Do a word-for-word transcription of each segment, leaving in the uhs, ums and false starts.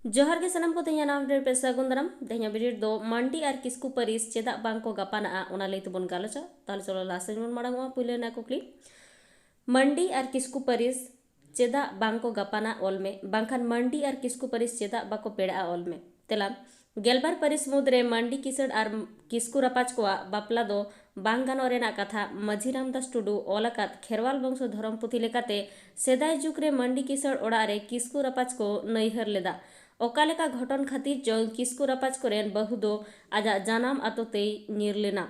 ᱡᱚᱦᱟᱨ ᱜᱮ ᱥᱟᱱᱟᱢ ᱠᱚ, ᱛᱮᱦᱮᱧᱟᱜ ᱱᱟᱣᱟ video ᱨᱮ ᱯᱮ ᱥᱟᱹᱜᱩᱱ ᱫᱟᱨᱟᱢ᱾ ᱛᱮᱦᱮᱧᱟᱜ video ᱨᱮᱫᱚ ᱢᱟᱱᱰᱤ ᱟᱨ ᱠᱤᱥᱠᱩ ᱯᱟᱹᱨᱤᱥ ᱪᱮᱫᱟᱜ ᱵᱟᱝ ᱠᱚ ᱜᱟᱯᱟᱱᱟᱜᱼᱟ, ᱚᱱᱟ ᱞᱟᱹᱭ ᱛᱮᱵᱚᱱ ᱜᱟᱞᱚᱪᱟ᱾ ᱛᱟᱦᱞᱮ ᱪᱚᱞᱚ ᱞᱟᱦᱟ ᱥᱮᱫ ᱵᱚᱱ ᱢᱟᱲᱟᱝᱚᱜᱼᱟ᱾ ᱯᱩᱭᱞᱩ ᱨᱮᱱᱟᱜ ᱠᱩᱠᱞᱤ, ᱢᱟᱱᱰᱤ ᱟᱨ ᱠᱤᱥᱠᱩ ᱯᱟᱹᱨᱤᱥ ᱪᱮᱫᱟᱜ ᱵᱟᱝ ᱠᱚ ᱜᱟᱯᱟᱱᱟ, ᱚᱞ ᱢᱮ᱾ ᱵᱟᱝᱠᱷᱟᱱ ᱢᱟᱱᱰᱤ ᱟᱨ ᱠᱤᱥᱠᱩ ᱯᱟᱹᱨᱤᱥ ᱪᱮᱫᱟᱜ ᱵᱟᱠᱚ ᱯᱮᱲᱟᱜᱼᱟ, ᱚᱞ ᱢᱮ᱾ ᱛᱮᱞᱟ, ᱜᱮᱞᱵᱟᱨ ᱯᱟᱹᱨᱤᱥ ᱢᱩᱫᱽᱨᱮ ᱢᱟᱱᱰᱤ ᱠᱤᱥᱟᱹᱬ ᱟᱨ ᱠᱤᱥᱠᱩ ᱨᱟᱯᱟᱡᱽ ᱠᱚᱣᱟᱜ ᱵᱟᱯᱞᱟ ᱫᱚ ᱵᱟᱝ ᱜᱟᱱᱚᱜ ᱨᱮᱱᱟᱜ ᱠᱟᱛᱷᱟ ᱢᱟᱹᱡᱷᱤ ᱨᱟᱢᱫᱟᱥ ᱴᱩᱰᱩ ᱚᱞ ᱟᱠᱟᱫ ᱠᱷᱮᱨᱣᱟᱞ ᱵᱚᱝᱥᱚ ᱫᱷᱚᱨᱚᱢ ᱯᱩᱛᱷᱤ ᱞᱮᱠᱟᱛᱮ ᱥᱮᱫᱟᱭ ᱡᱩᱜᱽ ᱨᱮ ᱢᱟᱱᱰᱤ ᱠᱤᱥᱟᱹᱬ ᱚᱲᱟᱜ ᱨᱮ ᱠᱤᱥᱠᱩ ᱨᱟᱯᱟᱡᱽ ᱠᱚ ᱱᱟᱹᱭᱦᱟᱹᱨ ᱞᱮᱫᱟ᱾ ᱚᱠᱟ ᱞᱮᱠᱟ ᱜᱷᱚᱴᱚᱱ ᱠᱷᱟᱹᱛᱤᱨ ᱪᱚᱝ ᱠᱤᱥᱠᱩ ᱨᱟᱯᱟᱡᱽ ᱠᱚᱨᱮᱱ ᱵᱟᱹᱦᱩ ᱫᱚ ᱟᱡᱟᱜ ᱡᱟᱱᱟᱢ ᱟᱛᱳ ᱛᱮᱭ ᱧᱤᱨ ᱞᱮᱱᱟ᱾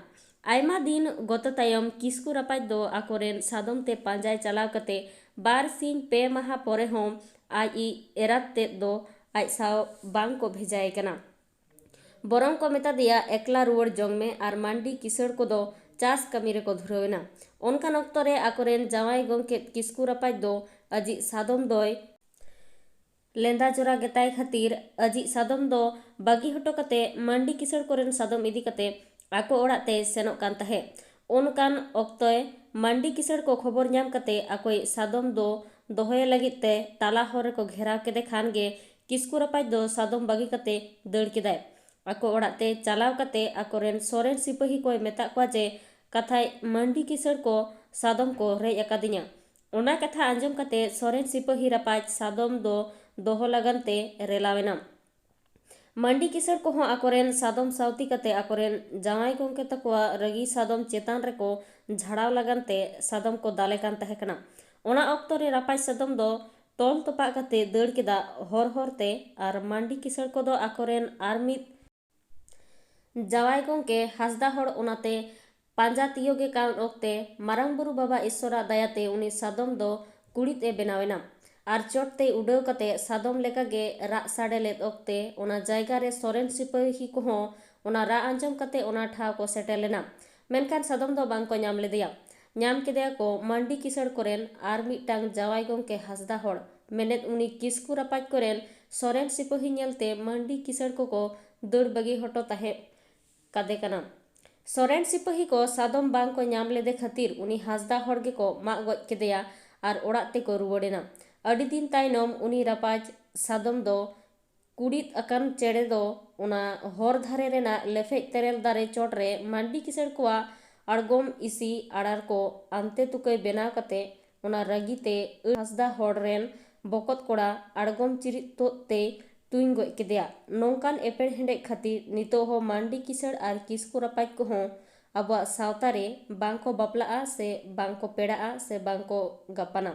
ᱟᱭᱢᱟ ᱫᱤᱱ ᱜᱚᱛᱚ ᱛᱟᱭᱚᱢ ᱠᱤᱥᱠᱩ ᱨᱟᱯᱟᱡᱽ ᱫᱚ ᱟᱠᱚᱨᱮᱱ ᱥᱟᱫᱚᱢ ᱛᱮ ᱯᱟᱸᱡᱟᱭ ᱪᱟᱞᱟᱣ ᱠᱟᱛᱮ ᱵᱟᱨ ᱥᱤᱧ ᱯᱮ ᱢᱟᱦᱟ ᱯᱚᱨᱮ ᱦᱚᱸ ᱟᱡ ᱤᱡ ᱮᱨᱟᱛ ᱛᱮᱫ ᱫᱚ ᱟᱡ ᱥᱟᱶ ᱵᱟᱝ ᱠᱚ ᱵᱷᱮᱡᱟᱭᱮ ᱠᱟᱱᱟ᱾ ᱵᱚᱨᱚᱝ ᱠᱚ ᱢᱮᱛᱟ ᱫᱮᱭᱟ, "ᱮᱠᱞᱟ ᱨᱩᱣᱟᱹᱲ ᱡᱚᱝ ᱢᱮ", ᱟᱨ ᱢᱟᱱᱰᱤ ᱠᱤᱥᱟᱹᱬ ᱠᱚᱫᱚ ᱪᱟᱥ ᱠᱟᱹᱢᱤ ᱨᱮᱠᱚ ᱫᱷᱩᱨᱟᱹᱣ ᱮᱱᱟ᱾ ᱚᱱᱠᱟᱱ ᱚᱠᱛᱚ ᱨᱮ ᱟᱠᱚᱨᱮᱱ ᱡᱟᱶᱟᱭ ᱜᱚᱢᱠᱮ ᱠᱤᱥᱠᱩ ᱨᱟᱯᱟᱡᱽ ᱫᱚ ᱟᱡᱤᱡ ᱥᱟᱫᱚᱢ ᱫᱚᱭ ᱞᱮᱸᱫᱟ ᱡᱚᱨᱟ ᱜᱮᱛᱟᱭ ᱠᱷᱟᱹᱛᱤᱨ ᱟᱡᱤᱡ ᱥᱟᱫᱚᱢ ᱫᱚ ᱵᱟᱹᱜᱤ ᱦᱚᱴᱚ ᱠᱟᱛᱮ ᱢᱟᱱᱰᱤ ᱠᱤᱥᱟᱹᱬ ᱠᱚᱨᱮᱱ ᱥᱟᱫᱚᱢ ᱤᱫᱤ ᱠᱟᱛᱮ ᱟᱠᱚ ᱚᱲᱟᱜ ᱛᱮᱭ ᱥᱮᱱᱚᱜ ᱠᱟᱱ ᱛᱟᱦᱮᱸᱫ᱾ ᱚᱱᱠᱟᱱ ᱚᱠᱛᱚᱭ ᱢᱟᱱᱰᱤ ᱠᱤᱥᱟᱹᱬ ᱠᱚ ᱠᱷᱚᱵᱚᱨ ᱧᱟᱢ ᱠᱟᱛᱮ ᱟᱠᱚᱭᱤᱡ ᱥᱟᱫᱚᱢ ᱫᱚ ᱫᱚᱦᱚᱭᱮ ᱞᱟᱹᱜᱤᱫ ᱛᱮ ᱛᱟᱞᱟ ᱦᱚᱨ ᱨᱮᱠᱚ ᱜᱷᱮᱨᱟᱣ ᱠᱮᱫᱮ ᱠᱷᱟᱱ ᱜᱮ ᱠᱤᱥᱠᱩ ᱨᱟᱯᱟᱡᱽ ᱫᱚ ᱥᱟᱫᱚᱢ ᱵᱟᱹᱜᱤ ᱠᱟᱛᱮ ᱫᱟᱹᱲ ᱠᱮᱫᱟᱭ᱾ ᱟᱠᱚ ᱚᱲᱟᱜ ᱛᱮ ᱪᱟᱞᱟᱣ ᱠᱟᱛᱮ ᱟᱠᱚᱨᱮᱱ ᱥᱚᱨᱮᱱ ᱥᱤᱯᱟᱹᱦᱤ ᱠᱚᱭ ᱢᱮᱛᱟᱫ ᱠᱚᱣᱟ ᱡᱮ, "ᱠᱟᱛᱷᱟᱭ ᱢᱟᱱᱰᱤ ᱠᱤᱥᱟᱹᱬ ᱠᱚ ᱥᱟᱫᱚᱢ ᱠᱚ ᱨᱮᱡ ᱟᱠᱟᱫᱤᱧᱟ᱾" ᱚᱱᱟ ᱠᱟᱛᱷᱟ ᱟᱸᱡᱚᱢ ᱠᱟᱛᱮ ᱥᱚᱨᱮᱱ ᱥᱤᱯᱟᱹᱦᱤ ᱨᱟᱯᱟᱡᱽ ᱥᱟᱫᱚᱢ ᱫᱚ ᱫᱚᱦᱚ ᱞᱟᱜᱟᱱ ᱛᱮ ᱨᱮᱞᱟᱣ ᱮᱱᱟ᱾ ᱢᱟᱱᱰᱤ ᱠᱤᱥᱟᱹᱬ ᱠᱚᱦᱚᱸ ᱟᱠᱚᱨᱮᱱ ᱥᱟᱫᱚᱢ ᱥᱟᱶᱛᱤ ᱠᱟᱛᱮ ᱟᱠᱚᱨᱮᱱ ᱡᱟᱶᱟᱭ ᱜᱚᱢᱠᱮ ᱛᱟᱠᱚᱣᱟᱜ ᱨᱟᱹᱜᱤ ᱥᱟᱫᱚᱢ ᱪᱮᱛᱟᱱ ᱨᱮᱠᱚ ᱡᱷᱟᱲᱟᱣ ᱞᱟᱜᱟᱱ ᱛᱮ ᱥᱟᱫᱚᱢ ᱠᱚ ᱫᱟᱞᱮ ᱠᱟᱱ ᱛᱟᱦᱮᱸ ᱠᱟᱱᱟ᱾ ᱚᱱᱟ ᱚᱠᱛᱚ ᱨᱮ ᱨᱟᱯᱟᱡᱽ ᱥᱟᱫᱚᱢ ᱫᱚ ᱛᱚᱞ ᱛᱚᱯᱟᱜ ᱠᱟᱛᱮ ᱫᱟᱹᱲ ᱠᱮᱫᱟ ᱦᱚᱨ ᱦᱚᱨ ᱛᱮ, ᱟᱨ ᱢᱟᱱᱰᱤ ᱠᱤᱥᱟᱹᱬ ᱠᱚᱫᱚ ᱟᱠᱚᱨᱮᱱ ᱟᱨ ᱢᱤᱫ ᱡᱟᱶᱟᱭ ᱜᱚᱢᱠᱮ ᱦᱟᱸᱥᱫᱟ ᱦᱚᱲ ᱚᱱᱟᱛᱮ ᱯᱟᱸᱡᱟ ᱛᱤᱭᱳᱜᱮ ᱠᱟᱱ ᱚᱠᱛᱮ ᱢᱟᱨᱟᱝ ᱵᱩᱨᱩ ᱵᱟᱵᱟ ᱤᱥᱥᱚᱨᱟᱜ ᱫᱟᱭᱟᱛᱮ ᱩᱱᱤ ᱥᱟᱫᱚᱢ ᱫᱚ ᱠᱩᱲᱤᱫ ᱮ ᱵᱮᱱᱟᱣ ᱮᱱᱟ᱾ ᱟᱨ ᱪᱚᱴ ᱛᱮᱭ ᱩᱰᱟᱹᱣ ᱠᱟᱛᱮ ᱥᱟᱫᱚᱢ ᱞᱮᱠᱟᱜᱮ ᱨᱟᱜ ᱥᱟᱰᱮ ᱞᱮᱫ ᱚᱠᱛᱮ ᱚᱱᱟ ᱡᱟᱭᱜᱟ ᱨᱮ ᱥᱚᱨᱮᱱ ᱥᱤᱯᱟᱹᱦᱤ ᱠᱚᱦᱚᱸ ᱚᱱᱟ ᱨᱟᱜ ᱟᱸᱡᱚᱢ ᱠᱟᱛᱮ ᱚᱱᱟ ᱴᱷᱟᱶ ᱠᱚ ᱥᱮᱴᱮᱨ ᱞᱮᱱᱟ᱾ ᱢᱮᱱᱠᱷᱟᱱ ᱥᱟᱫᱚᱢ ᱫᱚ ᱵᱟᱝ ᱠᱚ ᱧᱟᱢ ᱞᱮᱫᱮᱭᱟ᱾ ᱧᱟᱢ ᱠᱮᱫᱮᱭᱟ ᱠᱚ ᱢᱟᱱᱰᱤ ᱠᱤᱥᱟᱹᱬ ᱠᱚᱨᱮᱱ ᱟᱨ ᱢᱤᱫᱴᱟᱝ ᱡᱟᱶᱟᱭ ᱜᱚᱢᱠᱮ ᱦᱟᱸᱥᱫᱟ ᱦᱚᱲ, ᱢᱮᱱᱮᱫ ᱩᱱᱤ ᱠᱤᱥᱠᱩ ᱨᱟᱯᱟᱡᱽ ᱠᱚᱨᱮᱱ ᱥᱚᱨᱮᱱ ᱥᱤᱯᱟᱹᱦᱤ ᱧᱮᱞᱛᱮ ᱢᱟᱱᱰᱤ ᱠᱤᱥᱟᱹᱬ ᱠᱚᱠᱚ ᱫᱟᱹᱲ ᱵᱟᱹᱜᱤ ᱦᱚᱴᱚ ᱛᱟᱦᱮᱸ ᱠᱟᱫᱮ ᱠᱟᱱᱟ᱾ ᱥᱚᱨᱮᱱ ᱥᱤᱯᱟᱹᱦᱤ ᱠᱚ ᱥᱟᱫᱚᱢ ᱵᱟᱝ ᱠᱚ ᱧᱟᱢ ᱞᱮᱫᱮ ᱠᱷᱟᱹᱛᱤᱨ ᱩᱱᱤ ᱦᱟᱸᱥᱫᱟ ᱦᱚᱲ ᱜᱮᱠᱚ ᱢᱟᱜ ᱜᱚᱡ ᱠᱮᱫᱮᱭᱟ ᱟᱨ ᱚᱲᱟᱜ ᱛᱮᱠᱚ ᱨᱩᱣᱟᱹᱲ ᱮᱱᱟ᱾ ᱟᱹᱰᱤ ᱫᱤᱱ ᱛᱟᱭᱱᱚᱢ ᱩᱱᱤ ᱨᱟᱯᱟᱡᱽ ᱥᱟᱫᱚᱢ ᱫᱚ ᱠᱩᱲᱤᱫ ᱟᱠᱟᱱ ᱪᱮᱬᱮ ᱫᱚ ᱚᱱᱟ ᱦᱚᱨ ᱫᱷᱟᱨᱮ ᱨᱮᱱᱟᱜ ᱞᱮᱯᱷᱮᱡ ᱛᱮᱨᱮᱞ ᱫᱟᱨᱮ ᱪᱚᱴ ᱨᱮ ᱢᱟᱱᱰᱤ ᱠᱤᱥᱟᱹᱬ ᱠᱚᱣᱟᱜ ᱟᱬᱜᱚᱢ ᱤᱥᱤ ᱟᱲᱟᱨ ᱠᱚ ᱟᱱᱛᱮ ᱛᱩᱠᱟᱹᱭ ᱵᱮᱱᱟᱣ ᱠᱟᱛᱮ ᱚᱱᱟ ᱨᱟᱹᱜᱤ ᱛᱮ ᱟᱹᱲ ᱦᱟᱸᱥᱫᱟ ᱦᱚᱲ ᱨᱮᱱ ᱵᱚᱠᱚᱛ ᱠᱚᱲᱟ ᱟᱬᱜᱚᱢ ᱪᱤᱨᱤᱫ ᱛᱳᱫ ᱛᱮᱭ ᱛᱩᱧ ᱜᱚᱡ ᱠᱮᱫᱮᱭᱟ᱾ ᱱᱚᱝᱠᱟᱱ ᱮᱯᱮᱨᱦᱮᱸᱰᱮᱡ ᱠᱷᱟᱹᱛᱤᱨ ᱱᱤᱛᱚᱜ ᱦᱚᱸ ᱢᱟᱱᱰᱤ ᱠᱤᱥᱟᱹᱬ ᱟᱨ ᱠᱤᱥᱠᱩ ᱨᱟᱯᱟᱡᱽ ᱠᱚᱦᱚᱸ ᱟᱵᱚᱣᱟᱜ ᱥᱟᱶᱛᱟ ᱨᱮ ᱵᱟᱝ ᱠᱚ ᱵᱟᱯᱞᱟᱜᱼᱟ ᱥᱮ ᱵᱟᱝ ᱠᱚ ᱯᱮᱲᱟᱜᱼᱟ ᱥᱮ ᱵᱟᱝ ᱠᱚ ᱜᱟᱯᱟᱱᱟ᱾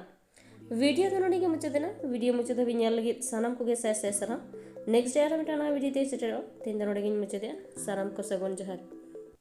ᱵᱷᱤᱰᱤᱭᱳ ᱫᱚ ᱱᱚᱰᱮ ᱜᱮ ᱢᱩᱪᱟᱹᱫ ᱮᱱᱟ᱾ ᱵᱷᱤᱰᱤᱭᱳ ᱢᱩᱪᱟᱹᱫ ᱫᱷᱟᱹᱵᱤᱡ ᱧᱮᱞ ᱞᱟᱹᱜᱤᱫ ᱥᱟᱱᱟᱢ ᱠᱚᱜᱮ ᱥᱟᱭ ᱥᱟᱭ ᱥᱟᱨᱦᱟᱣ᱾ ᱱᱮᱠᱥᱴ ᱰᱮ ᱟᱨᱦᱚᱸ ᱢᱤᱫᱴᱟᱝ ᱱᱟᱣᱟ ᱵᱷᱤᱰᱤᱭᱳ ᱛᱮ ᱥᱮᱴᱮᱨᱚᱜᱼᱟ᱾ ᱛᱮᱦᱮᱧ ᱫᱚ ᱱᱚᱰᱮ ᱜᱤᱧ ᱢᱩᱪᱟᱹᱫᱮᱜᱼᱟ᱾ ᱥᱟᱱᱟᱢ ᱠᱚ ᱥᱟᱹᱜᱩᱱ ᱡᱚᱦᱟᱨ᱾